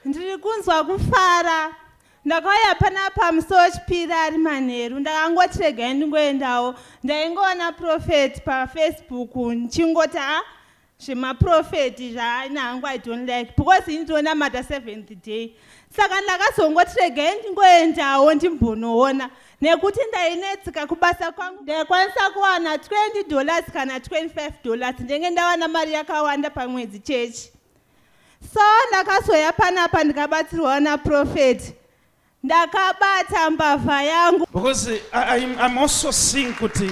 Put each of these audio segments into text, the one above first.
Ndiri kunzwa kufara. Ndakauya panapa musi wechipiri ari manheru ndakangoti regai ndingoendawo. Ndaingoona prophet paFacebook ndichingoti ha zvemaprofeti zvaina hangu I don't like because ini ndinonamata seventh day. Saka ndakazongoti regai ndingoendawo ndimbonoona nekuti ndainetseka kubasa kwangu ndaikwanisa kuwana 20 dollars kana 25 dollars ndenge ndawana mari yakawanda pamwedzi chechi. So ndakazouya panapa ndikabatsirwawo naProphet. Ndakabata mbavha yangu. Because I'm also seeing kuti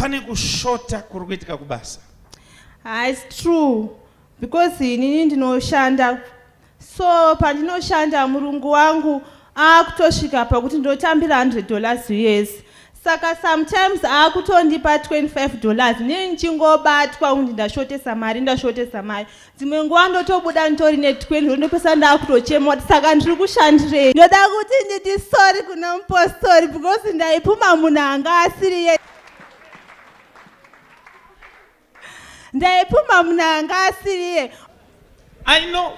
pane kushota kuri kuitika kubasa. Ah, it's true because inini ndinoshanda so pandinoshanda murungu wangu akutosvika pakuti ndotambira 100 dollars us saka sometimes akutondipa 25 dollars nini ndichingobatwa kunzi ndashotesa mari ndashotesa mari dzimwe nguva ndotobuda nditori ne20 ndopesa ndakutochema kuti saka ndiri kushandirei ndoda kuti nditi sorry kuna mupostori because ndaipuma munhu anga asiriye Ndaipumha munhu anga asiriye. I know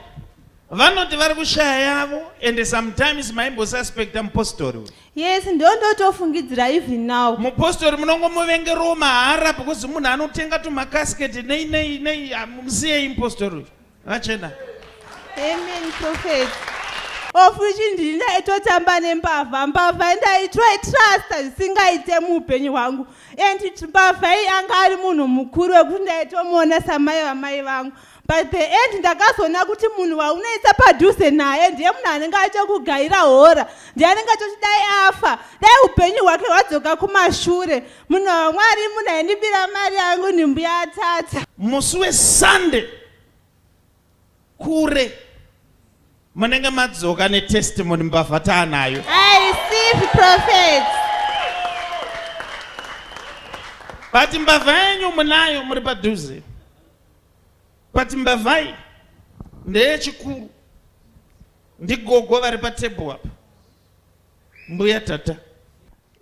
vanoti vari kushaya yavo and sometimes maimbosuspecta mupostori uyu. Yes, ndondotofungidzira even now. Mupostori munongomuvengerowo mahara because munhu anotenga tumakasketi nei nei nei ah, musiyei mupostori uyu. Vachena. Amen prophet. Of which ndini ndaitotamba nembavha mbavha ndaitoitrusta zvisingaite muupenyu hwangu and mbavha iyi anga ari munhu mukuru wekuti ndaitomuona samai vamai vangu but the end ndakazoona kuti munhu waunoisa padhuze naye ndiye munhu anenge achokugayira hora ndiye anenge achoti dai afa dai upenyu hwake hwadzoka kumashure munhu wamwari munhu aindibira mari yangu ndimbuya atata Musi weSunday kure munenge madzoka netestimony mbavha taanayo. I receive prophet. But mbavha yenyu munayo muri padhuze. But mbavha iyi ndeyechikuru. Ndigogo vari patable apa. Mbuya tata.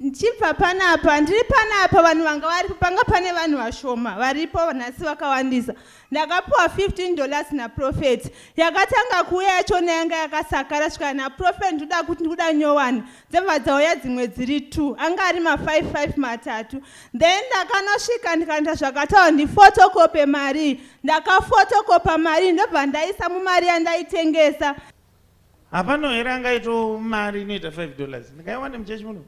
Ndichibva panapa, ndiri panapa vanhu vanga varipo, panga pane vanhu vashoma varipo nhasi vakawandisa. Ndakapiwa 15 dollars naProphet. Yakatanga kuuya yachona yanga yakasakara svika naProphet ndoda kuti ndikuda nyowani. Dzabva dzauya dzimwe dziri two, anga ari ma 5 5 matatu. Then ndakanosvika ndikaita zvakataurwa ndifotokope mari. Ndakafotokopa mari ndobva ndaisa mumari yandaitengesa. Hapano here angaito mari inoita 5 dollars ndingaiwane muchechi muno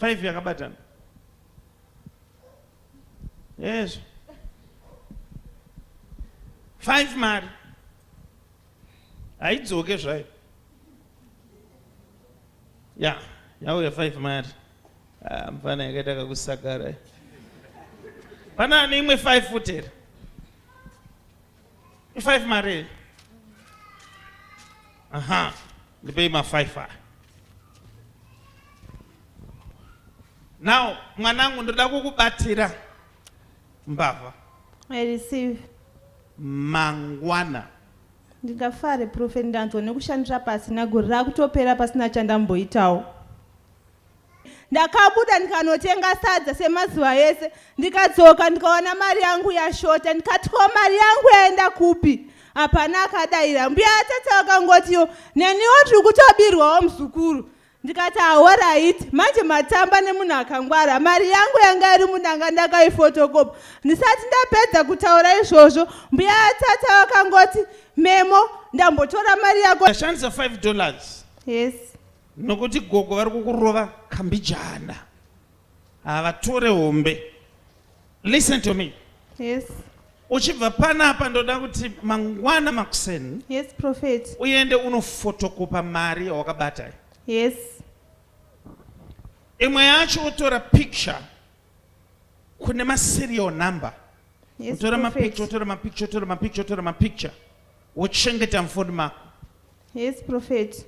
5 yakabatana yezvo 5 mari haidzoke zvayo ya yauya 5 mari ah, mfana yakaita kakusakara pana ane imwe 5 futi here I5 mari. Aha. Ndipei ma 5 aya. Now, mwanangu ndoda kukubatira mbavha. I receive. Mangwana. Ndingafare prophet ndanzwa nekushandira pasina gore rakutopera pasina chandamboitawo. Ndakabuda ndikanotenga sadza semazuva ese ndikadzoka ndikaona mari yangu yashota ndikati ko mari yangu yaenda kupi hapana akadaira mbuya atete vakangotiwo neniwo tiri kutobirwawo muzukuru ndikati ahoraiti manje matamba nemunhu akangwara mari yangu yanga iri mudanga ndakaifotokopa ndisati ndapedza kutaura izvozvo mbuya atata vakangoti memo ndambotora mari yako ndashandisa 5 dollars yes Nokuti gogo vari kukurova kambijana. Havatore hombe. Listen to me. Yes. Uchibva panapa ndoda kuti mangwana makuseni. Yes, prophet. Uende unofotokopa mari yawakabata. Yes. Imwe yacho wotora picture kune maserial number. Yes, Utora prophet. mapicture, utora mapicture, utora mapicture, utora mapicture. Wochengeta mufoni mako. Yes, prophet.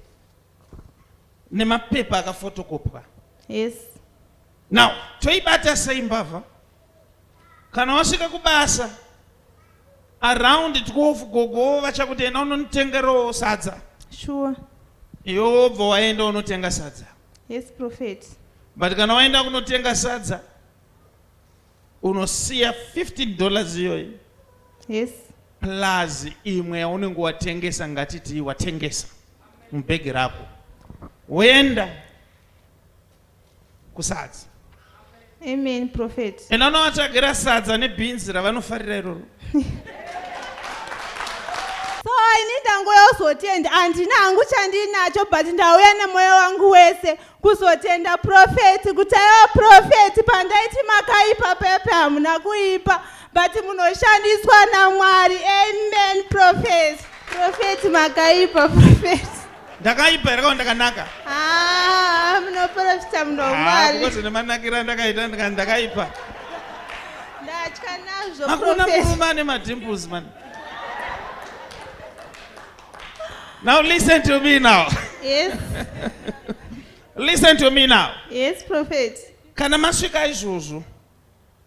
Nemapepa akafotokopwa. Yes. Now, toibata sei mbavha? Kana wasvika kubasa around 12 gogo vachakuti enda unonditengerawo sadza. Sure. Iwe wobva waenda unotenga sadza. Yes, prophet. But kana waenda kunotenga sadza unosiya 15 dollars iyoyi. Yes. Plus imwe yaunenge watengesa, ngatiti watengesa mubhegi rako, woenda kusadza. Amen, prophet. Enda unovatsvagira sadza nebhinzi ravanofarira iroro. So ini ndanguya kuzotenda, handina hangu chandinacho, but ndauya nemwoyo wangu wese kuzotenda prophet, kuti aiwa prophet, pandaiti makaipa pepe, hamuna kuipa, but munoshandiswa naMwari. Amen, prophet. Prophet, makaipa, prophet. Ndakaipa here kana ndakanaka? Ah, munoprofita munomwari. Because nemanakiro andakaita, ndikati ndakaipa. Ndatya nazvo. Hakuna Prophet. murume ane madimples, man. Now listen to me now. Yes. Listen to me now. Yes, prophet. Kana masvika izvozvo,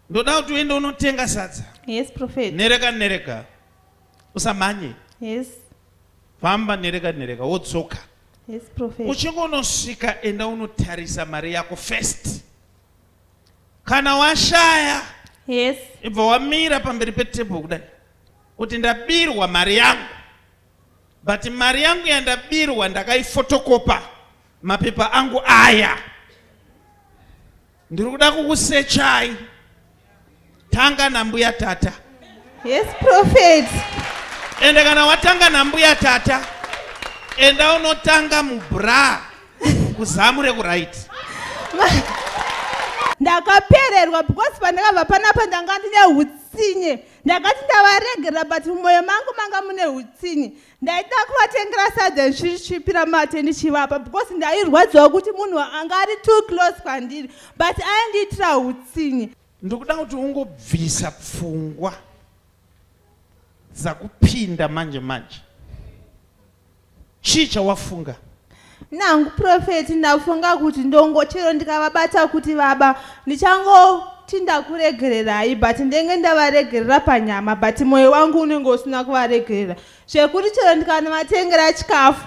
ndoda kuti uende unotenga sadza. Yes, prophet. Nereka nereka, usamhanye. Yes. Famba nereka nereka, wodzoka. Yes, prophet. Uchingonosvika, enda unotarisa mari yako first. Kana washaya, ibva wamira pamberi petable kudai kuti, "Ndabirwa mari yangu, but mari yangu yandabirwa ndakaifotokopa, mapepa angu aya, ndiri kuda kukusechai. Tanga nambuya tata." Yes, prophet. Ende kana watanga nambuya tata, enda unotanga mubra, kuzamu rekuright. Ndakapererwa because pandakabva panapa ndanga ndine utsinye. Ndakati ndavaregerera, but mumwoyo mangu manga mune utsinye. Ndaida kuvatengera sadza ndichisvipira mate ndichivapa, because ndairwadziwa kuti munhu anga ari too close kwandiri, but aindiitira utsinye. Ndikuda kuti ungobvisa pfungwa dzakupinda manje manje. Chii chawafunga? Nangu prophet, ndafunga kuti ndongo chero ndikavabata kuti vaba, ndichangoti ndakuregererai, but ndenge ndavaregerera panyama, but mwoyo wangu unenge usina kuvaregerera, zvekuti chero ndikanovatengera chikafu,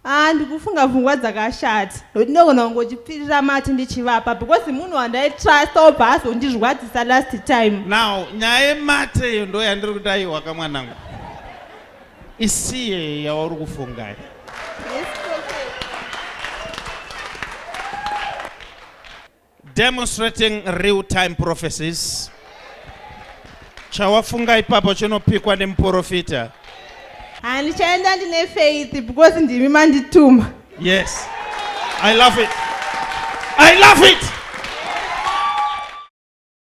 ah, ndikufunga pfungwa dzakashata, nokuti ndogona kungochipfirira mati ndichivapa, because munhu wandaitrust obva azondirwadzisa last time. Now nyaya yemate iyo ndo yandiri kuti aiwa kamwanangu, isiye yauri kufungai. Yes, prophet. Demonstrating real time prophecies. Chawafunga ipapo chinopikwa nemuprofita. Handichaenda, ndine faith because ndimi mandituma. Yes, I love it, I love it.